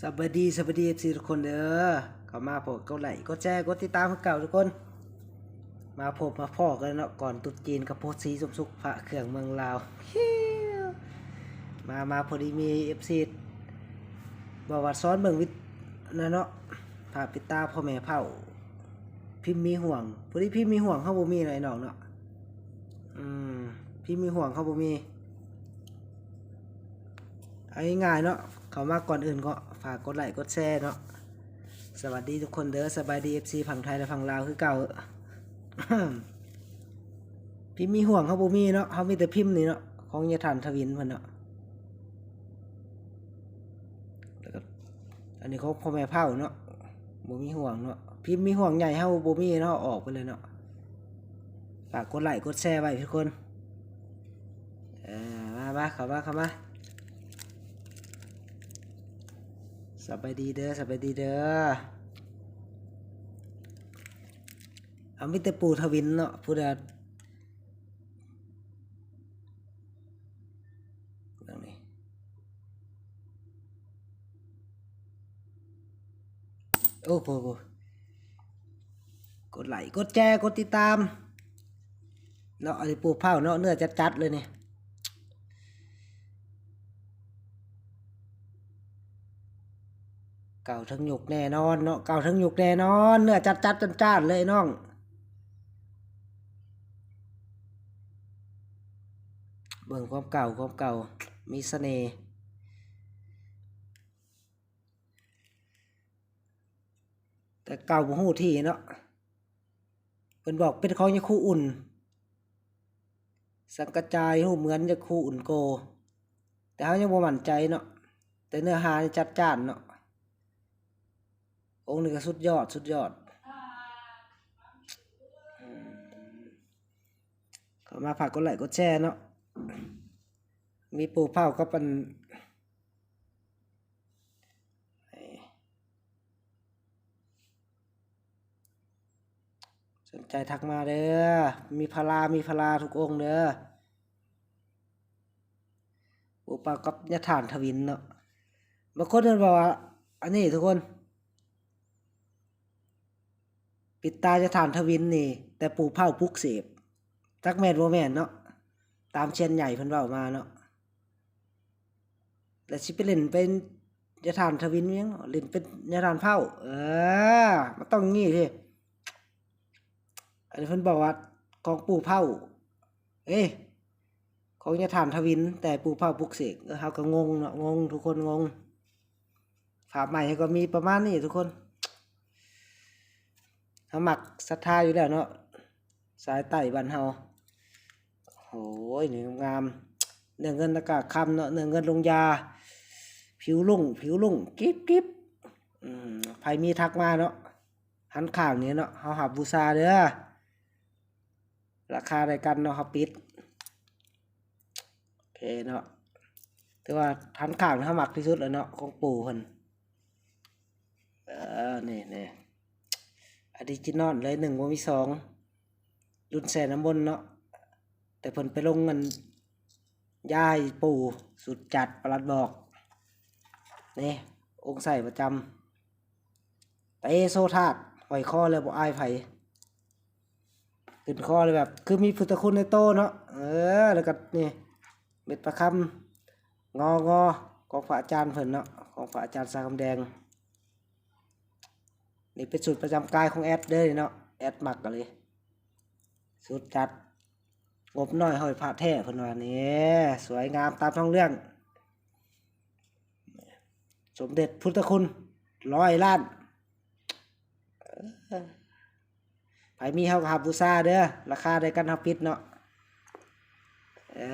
ສະບາຍດີ ສະບາຍດີ ເອັຟຊີ ທຸກຄົນເດີ. ເຂົ້າມາພໍ້ ກົດໄລ ກົດແຊ ກົດຕິດຕາມຄືເກົ່າທຸກຄົນ. ມາພົບມາພໍ້ກັນເນາະ ກ່ອນຕຸດຈີນກັບໂພດສີສົມສຸກ ພະເຄື່ອງເມືອງລາວ. ມາ ມາ ພໍດີມີເອັຟຊີບອກວ່າສອນເບິ່ງວິດ ນັ້ນເນາະ ພາບປິດຕາພໍ່ແມ່ເຜົ່າ ພິມມີຫ່ວງ. ພໍດີພິມມີຫ່ວງເຮົາບໍ່ມີເນາະ ໄອ້ນ້ອງເນາະ. ອືມ ພິມມີຫ່ວງເຮົາບໍ່ມີ. ເອົາງ່າຍໆເນາະ ເຂົ້າມາກ່ອນອື່ນກໍຝາກກົດໄລກົດແຊເນາະ. ສະຫວັດດີທຸກຄົນເດີ ສະບາຍດີ ເອັຟຊີ ຝັ່ງໄທ ແລະ ຝັ່ງລາວຄືເກົ່າ. ພິມມີຫ່ວງເຮົາບໍ່ມີເນາະ ເຮົາມີແຕ່ພິມນີ້ເນາະ ຂອງຍາທ່ານທະວິນເພິ່ນເນາະ. ແລ້ວກໍອັນນີ້ຂອງພໍ່ແມ່ເຜົ່າເນາະ ບໍ່ມີຫ່ວງເນາະ. ພິມມີຫ່ວງໃຫຍ່ເຮົາບໍ່ມີເນາະ ອອກໄປເລີຍເນາະ. ຝາກກົດໄລກົດແຊໄວ້ທຸກຄົນ. ເອີ ມາ ມາ ເຂົ້າມາ ເຂົ້າມາ. ສະບາຍດີເດີ ສະບາຍດີເດີ. ເອົາ ມີແຕ່ປູ່ທະວິນເນາະ ຜູ້ໃດ ເບິ່ງນີ້ ໂອ້ໂຫ ກົດໄລ ກົດແຊ ກົດຕິດຕາມເນາະ. ອັນນີ້ປູ່ເຜົ່າເນາະ ເນື້ອຈັດໆເລີຍນີ້. ເກົ່າເຖິງຍຸກແນ່ນອນເນາະ ເກົ່າເຖິງຍຸກແນ່ນອນ. ເນື້ອຈັດໆຈ້ານໆເລີຍນ້ອງ. ເບິ່ງຄວາມເກົ່າ ຄວາມເກົ່າມີສະເໜ່. ແຕ່ເກົ່າບໍ່ຮູ້ທີ່ເນາະ. ເພິ່ນບອກເປັນຂອງຍາຄູອຸ່ນ ສັງກະຈາຍ ຮູບເໝືອນຍາຄູອຸ່ນໂກ. ແຕ່ເຮົາຍັງບໍ່ໝັ້ນໃຈເນາະ ແຕ່ເນື້ອຫານີ້ຈັດຈ້ານເນາະ. ອົງນີ້ກໍສຸດຍອດ ສຸດຍອດ. ເຂົ້າມາຝາກກົດໄລກົດແຊເນາະ. ມີປູ່ເຜົ່າກັບອັນ ສົນໃຈທັກມາເດີ ມີພາລາ ມີພາລາທຸກອົງເດີ. ປູ່ເປົ່າກັບຍາທ່ານທະວິນເນາະ. ບາງຄົນເພິ່ນບອກວ່າ ອັນນີ້ທຸກຄົນ ປິດຕາຍາທ່ານທະວິນນີ້ ແຕ່ປູ່ເຜົ່າປຸກເສກ ຈັກແມ່ນບໍ່ແມ່ນເນາະ. ຕາມຊຽນໃຫຍ່ເພິ່ນເວົ້າມາເນາະ. ແລ້ວຊິໄປຫຼິ້ນເປັນຍາທ່ານທະວິນຫຍັງເນາະ ຫຼິ້ນເປັນຍາທ່ານເຜົ່າ. ເອີ ມັນຕ້ອງນີ້ເດ້. ອັນນີ້ເພິ່ນບອກວ່າຂອງປູ່ເຜົ່າ ເອີ ຂອງຍາທ່ານທະວິນ ແຕ່ປູ່ເຜົ່າປຸກເສກ. ເອີ ເຮົາກໍງົງເນາະ ງົງ ທຸກຄົນງົງ. ພາບໃໝ່ກໍມີປະມານນີ້ທຸກຄົນ. ເຮົາມັກສັດທາຢູ່ແລ້ວເນາະ ສາຍໃຕ້ບ້ານເຮົາ. ໂອ້ຍ ນີ້ງາມໆ ເນື້ອເງິນໜ້າກາກຄຳເນາະ ເນື້ອເງິນລົງຢາ ຜິວລຸ້ງ ຜິວລຸ້ງ ກິບໆ. ອືມ ໃຜມີທັກມາເນາະ ຫັນຂ້າງນີ້ເນາະ ເຮົາຮັບບູຊາເດີ. ລາຄາໃດກັນເນາະ ເຮົາປິດ. ໂອເຄເນາະ ຖືວ່າທັນຂ້າງເຮົາມັກທີ່ສຸດແລ້ວເນາະ ຂອງປູ່ເພິ່ນ. ເອີ ນີ້ ນີ້ ອອຣິຈິນອນເລີຍ ໜຶ່ງບໍ່ມີສອງ ລຸ້ນແຊ່ນ້ຳມົນເນາະ. ແຕ່ເພິ່ນໄປລົງອັນຢາໃຫ້ປູ່ ສຸດຈັດ ປະຫຼັດບອກ. ນີ້ ອົງໄຊປະຈຳ ເຕໂຊທາດ ຫ້ອຍຄໍແລ້ວບໍ່ອາຍໃຜ ຂຶ້ນຄໍແລ້ວແບບຄືມີພຸດທະຄຸນໃນໂຕເນາະ. ເອີ ແລ້ວກໍນີ້ ເມັດປະຄຳ ງໍ ງໍ ຂອງພະອາຈານເພິ່ນເນາະ ຂອງພະອາຈານຊາຄຳແດງ. ນີ້ເປັນສູດປະຈຳກາຍຂອງແອດເດີເນາະ ແອດມັກອີ່ຫຼີ ສຸດຈັດ. ງົບນ້ອຍຫ້ອຍພະແທ້ ເພິ່ນວ່າ. ນີ້ ສວຍງາມຕາມທ້ອງເລື່ອງ ສົມເດັດພຸດທະຄຸນຮ້ອຍລ້ານ. ເອີ ໃຜມີເຮົາກໍຮັບບູຊາເດີ ລາຄາໃດກັນເຮົາປິດເນາະ. ເອີ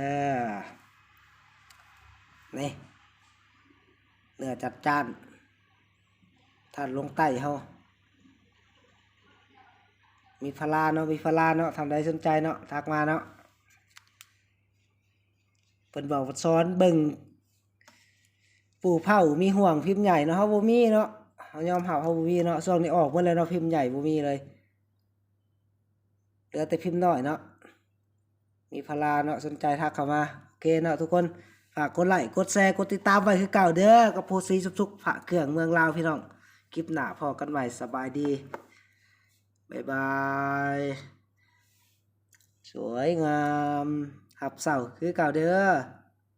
ນີ້ ເນື້ອຈັດຈ້ານ ທາດລົງໃຕ້ເຮົາ ມີພາລາເນາະ ມີພາລາເນາະ. ທ່ານໃດສົນໃຈເນາະ ທັກມາເນາະ. ເພິ່ນບອກວ່າສອນເບິ່ງປູ່ເຜົ່າມີຫ່ວງພິມໃຫຍ່ເນາະ ເຮົາບໍ່ມີເນາະ ເຮົາຍອມຮັບເຮົາບໍ່ມີເນາະ. ຊ່ວງນີ້ອອກໝົດແລ້ວເນາະ ພິມໃຫຍ່ບໍ່ມີເລີຍ ເຫຼືອແຕ່ພິມນ້ອຍເນາະ. ມີພາລາເນາະ ສົນໃຈທັກເຂົ້າມາ. ໂອເຄເນາະທຸກຄົນ ຝ ຝາກກົດໄລ້ ກົດແຊ ກົດຕິດຕາມໄວ້ຄືເກົ່າເດີ ກັບໂພສີສຸກໆ ພະເຄື່ອງເມືອງລາວ ພີ່ນ້ອງ. ຄລິບໜ້າພໍ້ກັນໃໝ່ ສະບາຍດີ ບາຍບາຍ ສວຍງາມ ຮັບເຊົາຄືເກົ່າເດີ.